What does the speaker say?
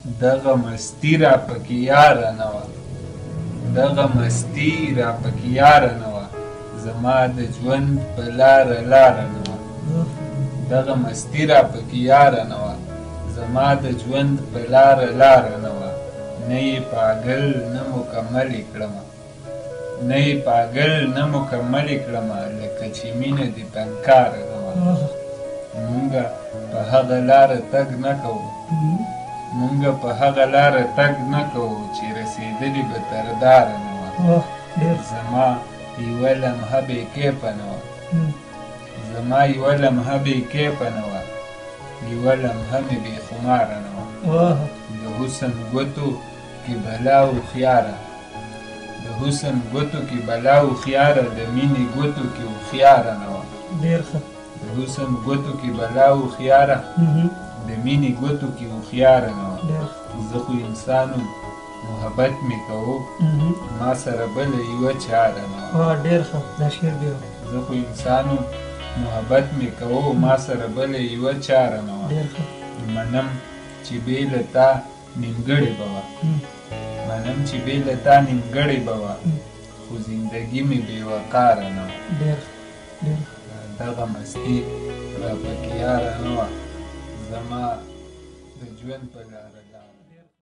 دغه مستي را پکې یاره نه وه، دغه مستي را پکې یاره نه وه، زما د ژوند په لاره لاره نه وه. دغه مستي را پکې یاره نه وه، زما د ژوند په لاره لاره نه وه. نه یې پاګل نه مکملې کړمه، نه یې پاګل نه مکملې کړمه، لکه چې مینه دې پنکاره نه وه. مونږه په هغه لاره تګ نه کوو، مونږه په هغه لاره تګ نه کوو، چې رسېدلي به تر داره نه وه. زما یوه لمحه بې کیفه نه وه، زما یوه لمحه بې کیفه نه وه، یوه لمحه مې بې خماره نه وه. د حسن ګوتو کې بلا هوښیاره، د حسن ګوتو کې بلا هوښیاره، د مینې ګوتو کې هوښیاره نه وه. ډېر ښه. د حسن ګوتو کې بلا هوښیاره، د مینې ګوتو کې هوښیاره نه وه. زه خو انسان وم، محبت مې کوو، ما سره بله یوه چاره نه وه. ډېر ښه، دا شعر ډېر. زه خو انسان وم، محبت مې کوو، ما سره بله یوه چاره نه وه. ډېر ښه. منم چې بې له تا نیمګړې به وه، منم چې بې له تا نیمګړې به وه، خو زندګي مې بې وقاره نه وه. ډېر ډېر. دغه مستي را پکې یاره نه وه، زما د ژوند په لاره.